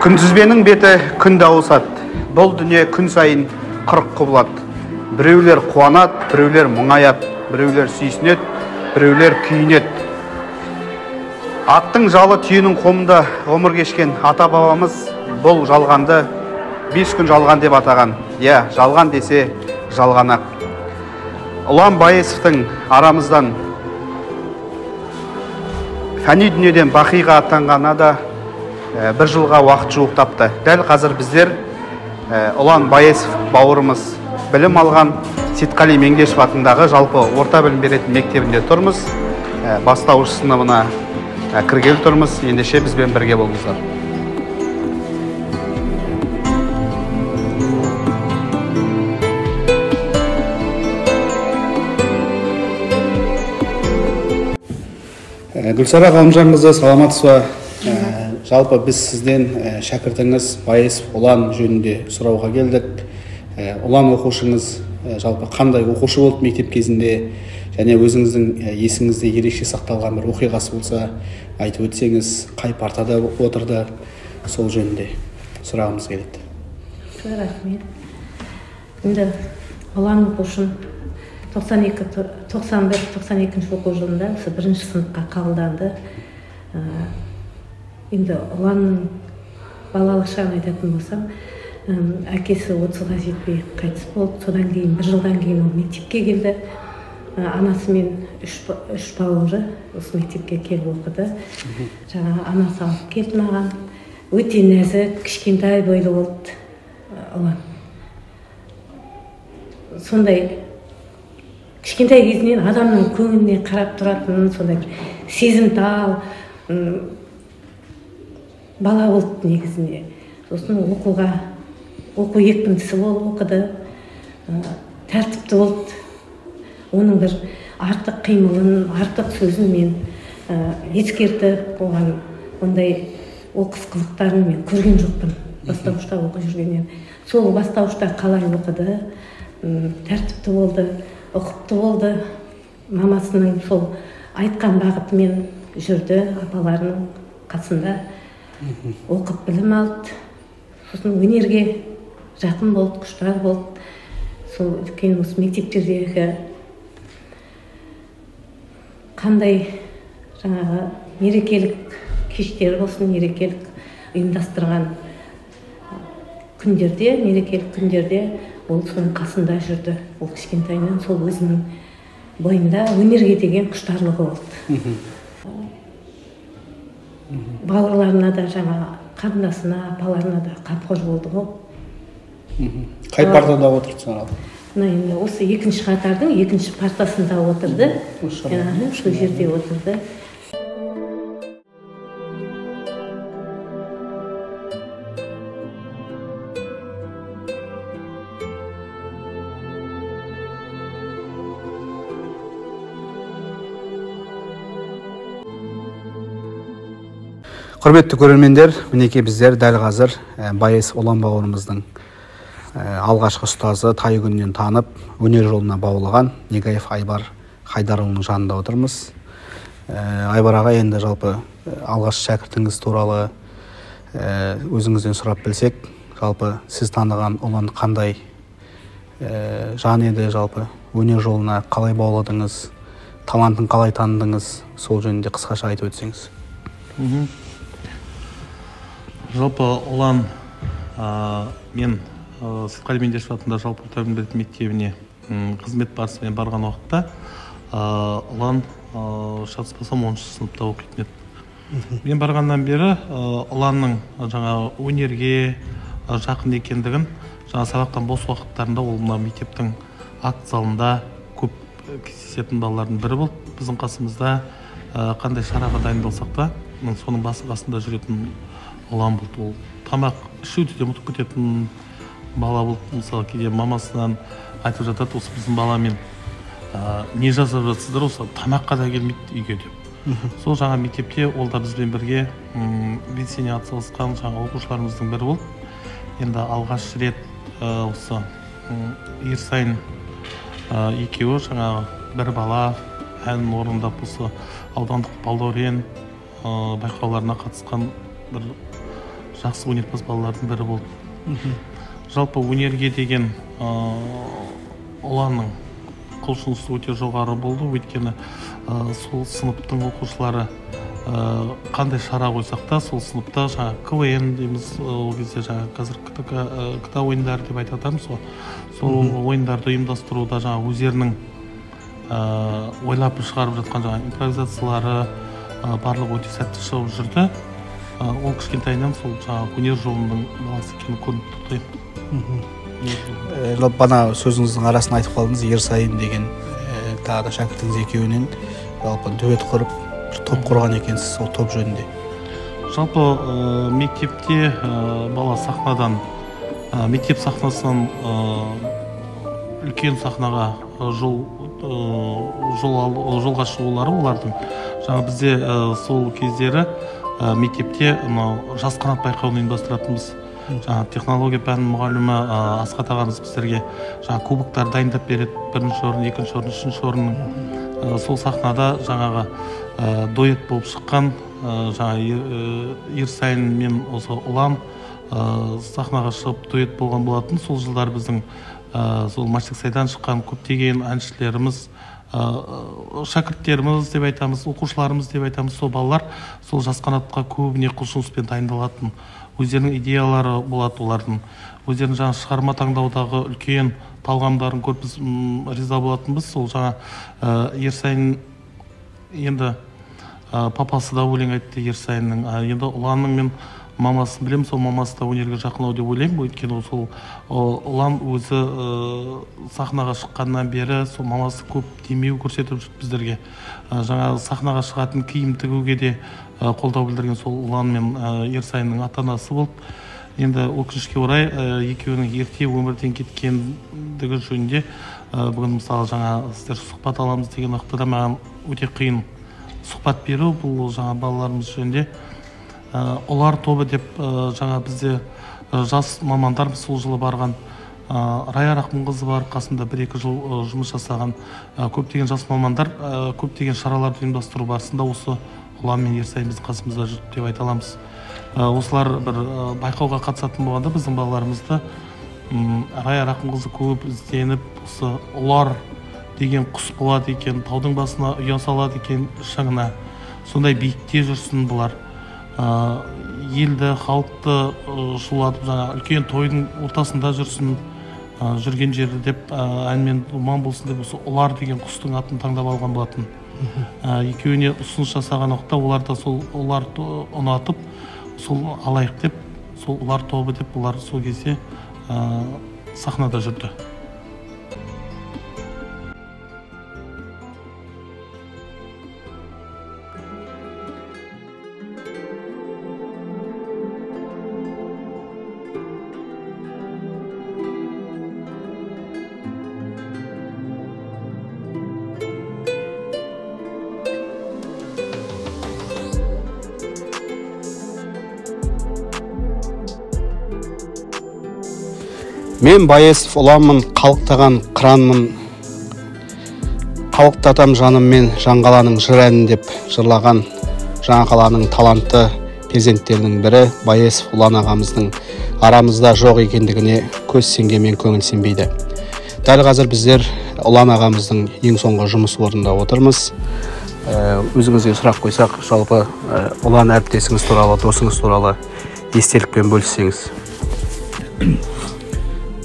Күнтізбенің беті күнде ауысады. Бұл дүние күн сайын 40 құбылады. Біреулер қуанады, біреулер мұңаяды, біреулер сүйсінеді, біреулер күйінеді. Аттың жалы түйенің қомында ғұмыр кешкен ата-бабамыз бұл жалғанды 5 күн жалған деп атаған. Иә, жалған десе жалған-ақ. Ұлан Байесовтің арамыздан фәни дүниеден бақиға аттанғанына да бір жылға уақыт жуықтапты. Дәл қазір біздер Ұлан Байесов бауырымыз білім алған Сейтқали Меңдешев атындағы жалпы орта білім беретін мектебінде тұрмыз. Бастауыш сыныбына кіргелі тұрмыз. Ендеше бізбен бірге болыңыздар. Гүлсара Ғалымжанқызы, саламатсыз ба? Жалпы біз сізден шәкіртіңіз Байесов Ұлан жөнінде сұрауға келдік. Ұлан оқушыңыз жалпы қандай оқушы болды мектеп кезінде, және өзіңіздің есіңізде ерекше сақталған бір оқиғасы болса айтып өтсеңіз, қай партада отырды, сол жөнінде сұрағымыз келеді. Рахмет. Енді Ұлан оқушым 91-92 оқу жылында осы бірінші сыныпқа қабылданды. Енді Ұланның балалық шағын айтатын болсам, әкесі 30-ға жетпей қайтыс болды. Содан кейін бір жылдан кейін ол мектепке келді. Анасымен үш бауыры осы мектепке келіп оқыды. Жаңа анасы алып келді маған. Өте нәзік, кішкентай бойлы болды Ұлан. Сондай кішкентай кезінен адамның көңіліне қарап тұратын, сондай бір сезімтал бала болды негізінде. Сосын оқу екпіндісі болып оқыды, тәртіпті болды. Оның бір артық қимылын, артық сөзін мен ескертіп, оған ондай оқыс қылықтарын мен көрген жоқпын бастауышта оқып жүргеннен. Сол бастауышта қалай оқыды, тәртіпті болды, ұқыпты болды. Мамасының сол айтқан бағытымен жүрді, апаларының қасында оқып білім алды. Сосын өнерге жақын болды, құштар болды. Сол үлкен осы мектептердегі қандай жаңағы мерекелік кештер болсын, мерекелік ұйымдастырған күндерде, мерекелік күндерде ол соның қасында жүрді. Ол кішкентайынан сол өзінің бойында өнерге деген құштарлығы болды. Бауырларына да, жаңа қарындасына, апаларына да қамқор болды ғой. Қай партада отырды сонда? Мына енді осы екінші қатардың екінші партасында отырды. Сол жерде отырды. Құрметті көрермендер, мінекей біздер дәл қазір Байесов Ұлан бауырымыздың алғашқы ұстазы, тай күнінен танып, өнер жолына баулыған Негаев Айбар Хайдарұлының жанында отырмыз. Айбар аға, енді жалпы алғашқы шәкіртіңіз туралы өзіңізден сұрап білсек, жалпы сіз таныған Ұлан қандай жан еді, жалпы өнер жолына қалай бауладыңыз, талантын қалай таныдыңыз, сол жөнінде қысқаша айтып өтсеңіз. Жалпы Ұлан мен Сейтқали Меңдешев атындағы жалпы орта білім беретін мектебіне қызмет барысымен барған уақытта Ұлан шатаспасам 10-шы сыныпта оқитын еді. Мен барғаннан бері Ұланның жаңа өнерге жақын екендігін, жаңа сабақтан бос уақыттарында ол мына мектептің акт залында көп кездесетін балалардың бірі болды. Біздің қасымызда қандай шараға дайындалсақ та, соның басы қасында жүретін Ұлан болды. Ол тамақ ішуді де ұмытып кететін бала болды. Мысалы, кейде мамасынан айтып жатады, осы біздің баламен не жасап жатсыздар, осы тамаққа да келмейді үйге деп. Сол жаңа мектепте ол да бізбен бірге белсене атсалысқан жаңа оқушыларымыздың бірі болды. Енді алғаш рет осы Ерсайын екеуі жаңағы бір бала әнін орындап осы аудандық Балдәурен байқауларына қатысқан бір жақсы өнерпаз балалардың бірі болды. Жалпы өнерге деген Ұланның құлшынысы өте жоғары болды, өйткені сол сыныптың оқушылары қандай шара қойсақ та, сол сыныпта жаңа КВН дейміз, ол кезде жаңа қазір КТА ойындары деп айтатамыз ғой, сол ойындарды ұйымдастыруда жаңа өздерінің ойлап шығарып жатқан жаңа импровизациялары барлығы өте сәтті шығып жүрді. Ол кішкентайынан сол жаңа өнер жолының баласы екені көрініп тұрды. Бана сөзіңіздің арасын айтып қалдыңыз, Ерсайын деген тағы да шәкіртіңіз екеуінен жалпы дуэт құрып, бір топ құрған екенсіз, сол топ жөнінде. Жалпы мектепте бала сахнадан, мектеп сахнасынан үлкен сахнаға жолға шығулары олардың. Жаңа бізде сол кездері мектепте жас қанат байқауын ұйымдастыратынбыз. Жаңа технология пәнінің мұғалімі Асхат ағамыз біздерге жаңа кубоктар дайындап береді, бірінші орын, екінші орын, үшінші орынның. Сол сахнада жаңағы дуэт болып шыққан жаңа Ерсайын мен осы Ұлан сахнаға шығып дуэт болған болатын. Сол жылдары біздің сол Машықсайдан шыққан көптеген әншілеріміз, шәкірттеріміз деп айтамыз, оқушыларымыз деп айтамыз, сол балалар сол жас қанатқа көбіне құлшыныспен дайындалатын, өздерінің идеялары болады олардың, өздерінің жаңа шығарма таңдаудағы үлкен талғамдарын көріп біз риза болатынбыз. Сол жаңа Ерсайын енді папасы да өлең айтты Ерсайынның, енді Ұланның мен мамасын білемін, сол мамасы да өнерге жақындау деп ойлаймын, өйткені сол Ұлан өзі сахнаға шыққаннан бері сол мамасы көп демеу көрсетіп жүрді біздерге. Жаңа сахнаға шығатын киім тігуге де қолдау білдірген сол Ұлан мен Ерсайынның ата-анасы болды. Енді өкінішке орай екеуінің ерте өмірден кеткендігі жөнінде бүгін мысалы жаңа сіздер сұхбат аламыз деген уақытта да маған өте қиын сұхбат беру, бұл жаңа балаларымыз жөнінде. Ұлар тобы деп жаңа бізде жас мамандар сол жылы барған, Рая Рахымқызы бар, қасында 1-2 жыл жұмыс жасаған көптеген жас мамандар көптеген шараларды ұйымдастыру барысында осы Ұлан мен Ерсайын біздің қасымызда жүрді деп айта аламыз. Осылар бір байқауға қатысатын болғанда біздің балаларымызды Рая Рахымқызы көп ізденіп, осы ұлар деген құс болады екен, таудың басына ұя салады екен шыңына, сондай биікте жүрсін бұлар. Елді, халықты шулатып, жаңа үлкен тойдың ортасында жүрсін, жүрген жерді деп, әнмен думан болсын деп осы ұлар деген құстың атын таңдап алған болатын. Екеуіне ұсыныс жасаған уақытта олар да сол ұларды ұнатып, сол алайық деп, сол ұлар тобы деп олар сол кезде сахнада жүрді. Мен Байесов Ұланмын, қалықтаған қыранмын, қалықтатам жаныммен Жаңғаланың жыр әнін деп жырлаған Жаңақаланың талантты перзенттерінің бірі Байесов Ұлан ағамыздың арамызда жоқ екендігіне көз сенгенмен көңіл сенбейді. Дәл қазір біздер Ұлан ағамыздың ең соңғы жұмыс орнында отырмыз. Өзіңізге сұрақ қойсақ, жалпы Ұлан әріптесіңіз туралы, досыңыз туралы естелікпен бөліссеңіз.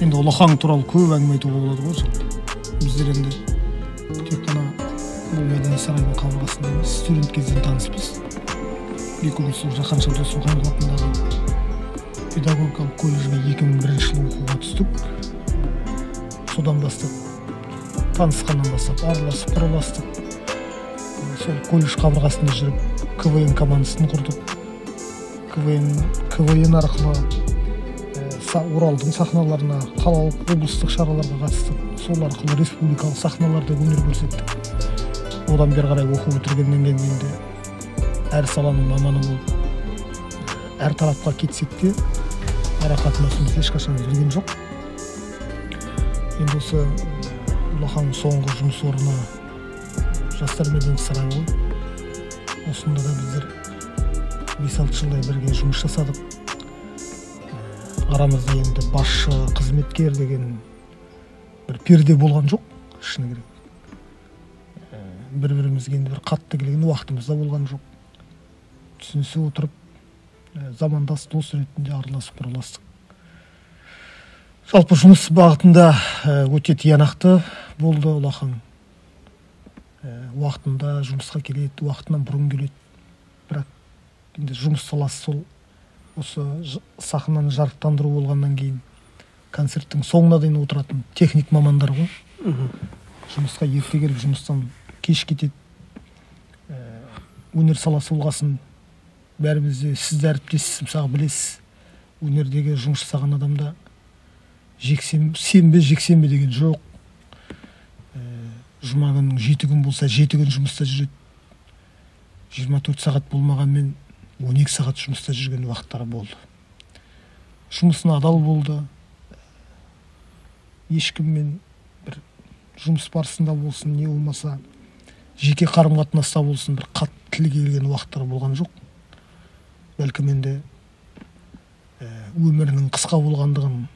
Енді Ұлахаң туралы көп әңгіме айтуға болады ғой. Біздер енді тек қана бұл мәдениет сарайының қабырғасында емес, студент кезден таныспыз. Екеуміз сол Жақанша Досмұхамедов атындағы педагогикалық колледжге 2001 жылы оқуға түстік. Содан бастап, танысқаннан бастап араласып, құраластық. Сол колледж қабырғасында жүріп КВН командасын құрдық. КВН арқылы Оралдың сахналарына, қалалық, облыстық шараларға қатыстық. Сол арқылы республикалық сахналарда өнер көрсеттік. Одан бері қарай оқу бітіргеннен кейін енді әр саланың маманы болып, әр тарапқа кетсек те, ара қатынасымыз ешқашан үзілген жоқ. Енді осы Ұлаханның соңғы жұмыс орны Жастар мәдениет сарайы ғой. Осында да біздер 5-6 жылдай бірге жұмыс жасадық. Арамызда енді басшы, қызметкер деген бір перде болған жоқ, шыны керек. Бір-бірімізге енді бір қатты келген уақытымыз да болған жоқ. Түсінісе отырып, замандас дос ретінде араласып құраластық. Жалпы жұмыс бағытында өте тиянақты болды Ұлахан. Уақытында жұмысқа келеді, уақытынан бұрын келеді. Бірақ енді жұмыс саласы сол осы сахнаны жарықтандыру болғаннан кейін концерттің соңына дейін отыратын техник мамандар ғой. Жұмысқа ерте келіп, жұмыстан кеш кетеді. Өнер саласы болғасын бәріміз де, сіз де әріптессіз, мысалы білесіз, өнердегі жұмыс жасаған адамда сенбі, жексенбі деген жоқ. Жұма күнінің 7 күн болса, 7 күн жұмыста жүреді. 24 сағат болмағанмен 12 сағат жұмыста жүрген уақыттары болды. Жұмысына адал болды. Ешкіммен бір жұмыс барысында болсын, не болмаса жеке қарым-қатынаста болсын, бір қатты тіл келген уақыттары болған жоқ. Бәлкім енді өмірінің қысқа болғандығын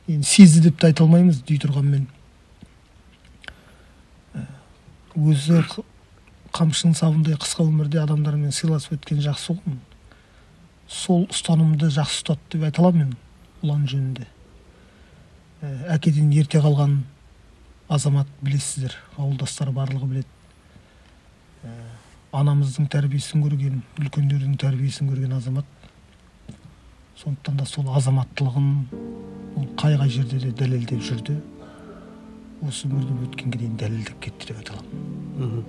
енді сезді деп те айта алмаймыз, дей тұрғанмен өзі қамшының сабындай қысқа өмірде адамдармен сыйласып өткен жақсы ұғым. Сол ұстанымды жақсы ұстады деп айта аламын мен Ұлан жөнінде. Әкеден ерте қалған азамат білесіздер, ауылдастар барлығы біледі. Анамыздың тәрбиесін көрген, үлкендердің тәрбиесін көрген азамат. Сондықтан да сол азаматтылығын ол қай-қай жерде де дәлелдеп жүрді. Осы өмірден өткенге дейін дәлелдеп кетті деп айта аламын.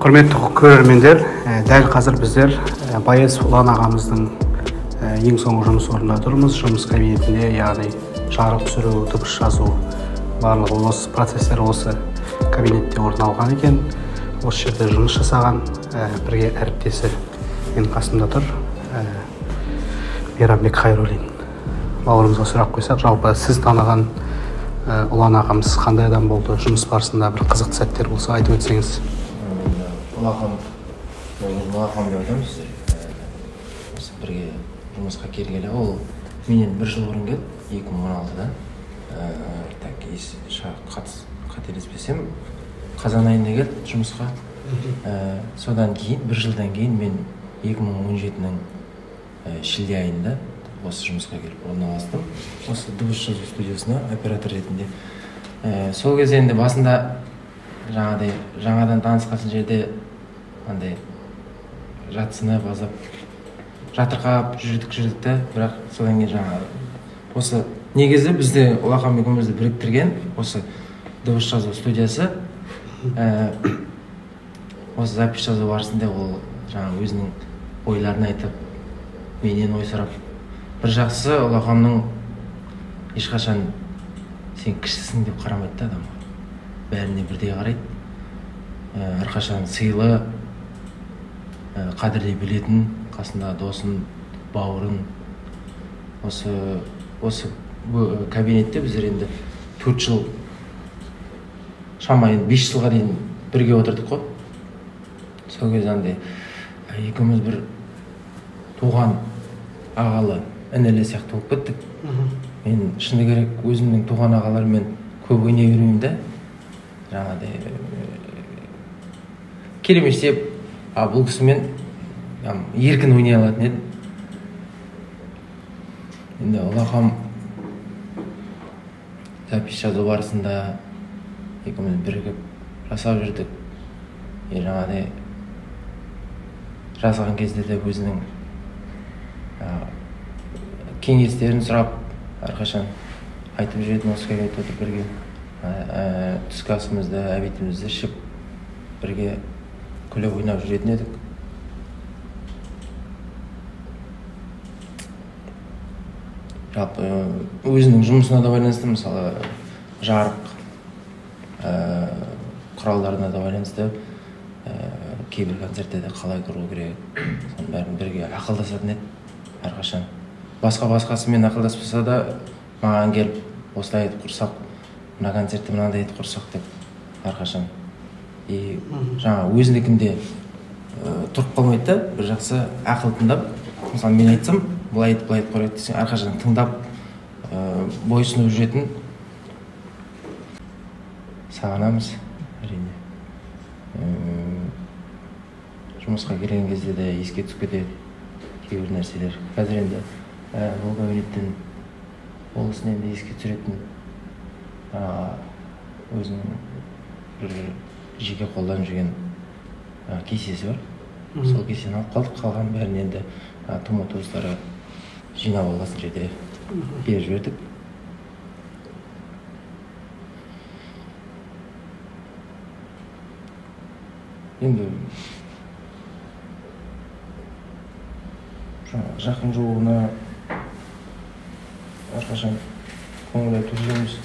Құрметті көрермендер, дәл қазір біздер Байесов Ұлан ағамыздың ең соңғы жұмыс орнында тұрмыз. Жұмыс кабинетінде, яғни жарық түсіру, дыбыс жазу, барлығы осы процестер осы кабинетте орын алған екен. Осы жерде жұмыс жасаған бірге әріптесі менің қасымда тұр, Мейрамбек Хайруллин. Бауырымызға сұрақ қойсақ, жалпы сіз таныған Ұлан ағамыз қандай адам болды? Жұмыс барысында бір қызықты сәттер болса айтып өтсеңіз. Ұлахан, Ұлахан деп айтамыз. Осы бірге жұмысқа келгелі, ол менен бір жыл бұрын келді, 2016-да. Так, қателеспесем, қазан айында келді жұмысқа. Содан кейін, бір жылдан кейін мен 2017-нің шілде айында осы жұмысқа келіп орналастым. Осы дыбыс жазу студиясына оператор ретінде. Сол кезде енді басында жаңағыдай жаңадан танысқан жерде андай жатсынып, азап жатырқап жүрдік те, бірақ содан кейін жаңа осы негізі бізді Ұлахан екеумізді біріктірген осы дыбыс жазу студиясы. Осы запись жазу барысында ол жаңа өзінің ойларын айтып, менен ой сұрап. Бір жақсысы, Ұлаханның ешқашан сен кішісің деп қарамайды да адамға. Бәріне бірдей қарайды. Әрқашан сыйлы, қадірлей білетін, қасында досын, бауырын. Осы кабинетте біздер енді 4 жыл, шамамен 5 жылға дейін бірге отырдық қой. Сол кезде андай екеуміз бір туған ағалы, інілі сияқты болып кеттік. Мен шыны керек өзімнің туған ағаларыммен көп ойнай бермеймін да. Жаңағыдай келемештеп, а бұл кісімен еркін ойнай алатын едім. Енді Ұлахан запись жазу барысында екеуміз бірігіп жасап жүрдік. Жаңағыдай жазған кезде де өзінің кеңестерін сұрап, әрқашан айтып жүретін. Осы кабинетте отырып бірге түскі асымызды, обедімізді ішіп, бірге күліп ойнап жүретін едік. Жалпы өзінің жұмысына да байланысты, мысалы жарық құралдарына да байланысты кейбір концерттерде қалай тұру керек, соның бәрін бірге ақылдасатын еді әрқашан. Басқасымен ақылдаспаса да маған келіп, осылай етіп құрсақ, мына концертті мынандай етіп құрсақ деп әрқашан И жаңа өзінікінде тұрып қалмайды да, бір жақсы ақыл тыңдап, мысалы мен айтсам, былай айтып, былай айтып қарайды десең, әрқашан тыңдап, бойсұнып жүретін. Сағынамыз, әрине. Жұмысқа келген кезде де еске түсіп кетеді кейбір нәрселер. Қазір енді бұл кабинеттен ол кісіні енді еске түсіретін өзінің бір жеке қолданып жүрген кесесі бар. Сол кесені алып қалдық, қалған бәрін енді тума туыстары жинап алған жерде беріп жібердік. Енді жақын жуығына әрқашан көңіл айтып жүреміз.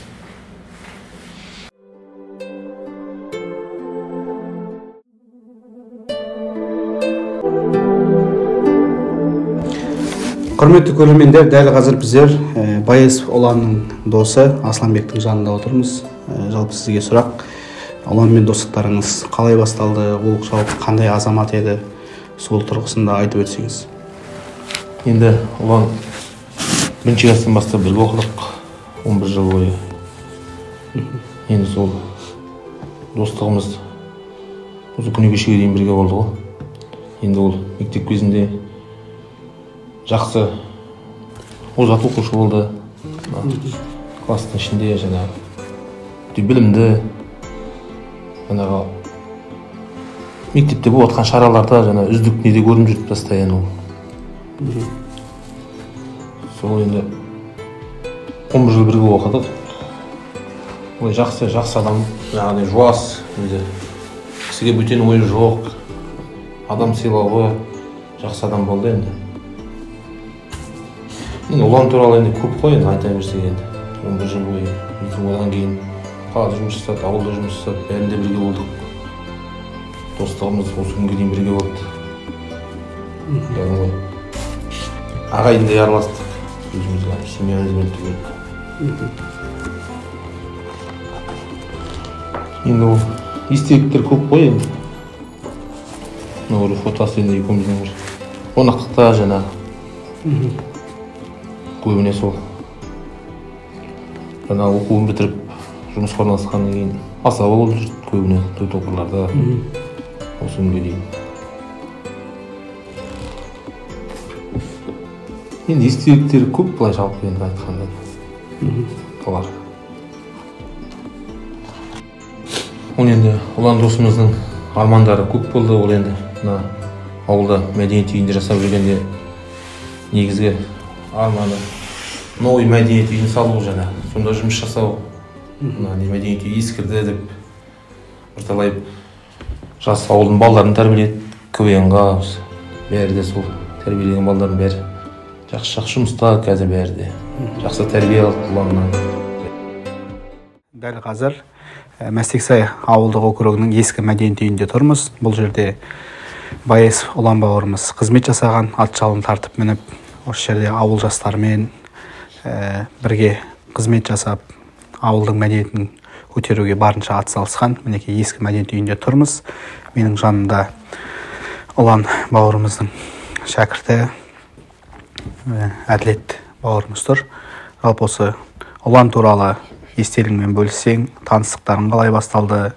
Құрметті көрермендер, дәл қазір біздер Байесов Ұланның досы Асланбектің жанында отырмыз. Жалпы сізге сұрақ, Ұланмен достықтарыңыз қалай басталды, ол жалпы қандай азамат еді, сол тұрғысында айтып өтсеңіз. Енді Ұлан бірінші класстан бастап бірге оқыдық, 11 жыл бойы. Енді сол достығымыз осы күні кешеге дейін бірге болды ғой. Енді ол мектеп кезінде жақсы озат оқушы болды. Класстың ішінде жаңағы білімді, жаңағы мектепте болып жатқан шараларда жаңа үздік неде көрініп жүрді постоянно ол. Сол енді 11 жыл бірге оқыдық. Ол жақсы, жақсы адам, жаңағыдай жуас, өзі кісіге бөтен ойы жоқ, адам сыйлауы жақсы адам болды енді. Енді Ұлан туралы енді көп қой енді айта берсек енді. 11 жыл бойы, одан кейін қалада жұмыс жасады, ауылда жұмыс жасады, бәрінде бірге болдық. Достығымыз осы күнге дейін бірге болды. Яғни ағайындай араластық, өзімізге, семьямызбен түгел. Енді ол естеліктер көп қой енді. Мына фотосы енді екеуміздің бір қонақтықта жаңағы. Көбіне сол жаңағы оқуын бітіріп жұмысқа орналасқаннан кейін асаба болып жүрді көбіне той топырларда осы күнге дейін. Енді естеліктері көп былай жалпы енді айтқанда олар. Ол енді Ұлан досымыздың армандары көп болды. Ол енді мына ауылда мәдениет үйінде жасап жүргенде негізгі арманы новый мәдениет үйін салу, жаңа сонда жұмыс жасау. Мына мәдениет үйі ескірді деп бірталай жас ауылдың балдарын тәрбиеледі КВН-ға, бәрі де сол тәрбиелеген балдардың бәрі жақсы жақсы жұмыста қазір, бәрі де жақсы тәрбие алды Ұланнан. Дәл қазір Мәстексай ауылдық округінің ескі мәдениет үйінде тұрмыз. Бұл жерде Байесов Ұлан бауырымыз қызмет жасаған, ат жалын тартып мініп, осы жерде ауыл жастарымен бірге қызмет жасап, ауылдың мәдениетін көтеруге барынша атсалысқан. Мінекей ескі мәдениет үйінде тұрмыз. Менің жанымда Ұлан бауырымыздың шәкірті Әділет бауырымыз тұр. Жалпы осы Ұлан туралы естелігіңмен бөліссең, таныстықтарың қалай басталды,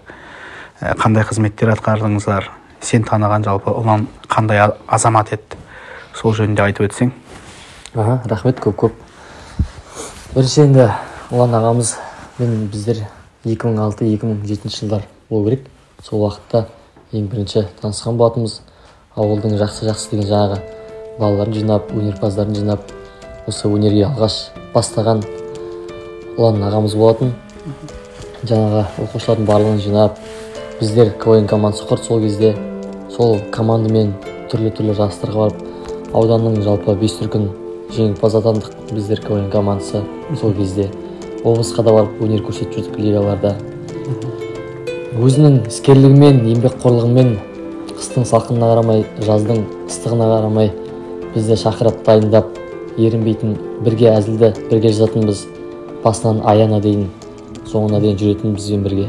қандай қызметтер атқардыңыздар, сен таныған жалпы Ұлан қандай азамат еді, сол жөнінде айтып өтсең. Рахмет көп-көп. Бірінші енді Ұлан ағамыз мен біздер 2006-2007 жылдар болу керек. Сол уақытта ең бірінші танысқан болатынбыз. Ауылдың жақсы-жақсы деген жаңағы балаларын жинап, өнерпаздарын жинап, осы өнерге алғаш бастаған Ұлан ағамыз болатын. Жаңағы оқушылардың барлығын жинап, біздер КВН командасы құрды сол кезде. Сол командамен түрлі-түрлі жарыстарға барып, ауданның жалпы 5 дүркін жеңімпаз атандық біздер КВН командасы сол кезде. Облысқа да барып өнер көрсетіп жүрдік лигаларда. Өзінің іскерлігімен, еңбекқорлығымен қыстың салқынына қарамай, жаздың ыстығына қарамай бізді шақырып дайындап, ерінбейтін, бірге әзілді, бірге жазатынбыз. Басынан аяғына дейін, соңына дейін жүретін бізбен бірге.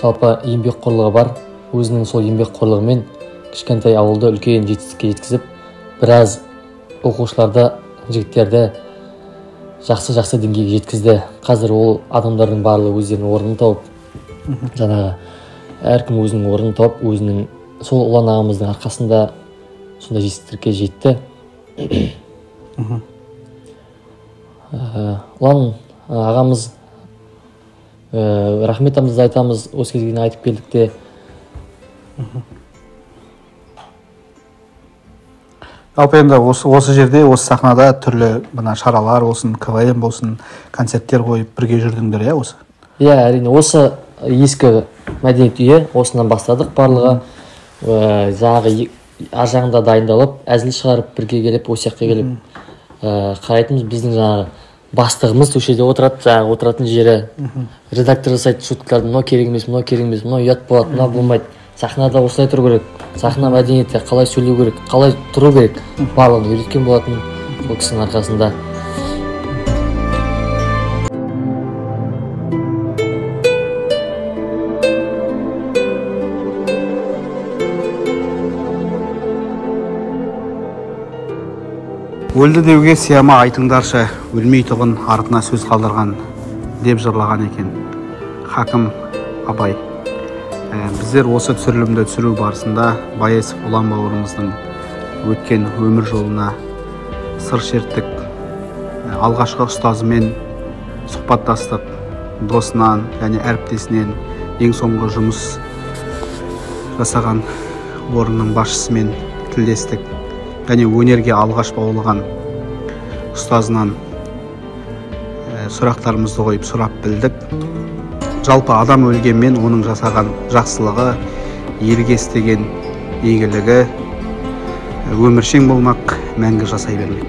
Жалпы еңбекқорлығы бар. Өзінің сол еңбекқорлығымен кішкентай ауылды үлкен жетістікке жеткізіп, біраз оқушыларды, жігіттерді жақсы-жақсы деңгейге жеткізді. Қазір ол адамдардың барлығы өздерінің орнын тауып, жаңағы әркім өзінің орнын тауып, өзінің сол Ұлан ағамыздың арқасында сондай жетістікке жетті. Ұлан ағамыз, рахметімізді айтамыз, осы кезге дейін айтып келдік те. Жалпы енді осы жерде, осы сахнада түрлі мына шаралар болсын, КВН болсын, концерттер қойып бірге жүрдіңдер, иә, осы? Иә, әрине, осы ескі мәдениет үйі, осынан бастадық барлығы. Жаңағы ар жағында дайындалып, әзіл шығарып, бірге келіп, осы жаққа келіп, қарайтынбыз. Біздің жаңағы бастығымыз осы жерде отырады, жаңағы отыратын жері. Редактор жасайды шуткаларды, мынау керек емес, мынау керек емес, мынау ұят болады, мынау болмайды. Сахнада осылай тұру керек, сахна мәдениеті, қалай сөйлеу керек, қалай тұру керек, барлығын үйреткен болатын ол кісінің арқасында. Өлді деуге сияма айтыңдаршы, өлмей тұғын артына сөз қалдырған деп жырлаған екен Хакім Абай. Біздер осы түсірілімді түсіру барысында Байесов Ұлан бауырымыздың өткен өмір жолына сыр шерттік. Алғашқы ұстазымен сұхбаттастық, досынан және әріптесінен, ең соңғы жұмыс жасаған орнының басшысымен тілдестік және өнерге алғаш баулыған ұстазынан сұрақтарымызды қойып сұрап білдік. Жалпы адам өлгенмен оның жасаған жақсылығы, елге істеген игілігі өміршең болмақ, мәңгі жасай бермек.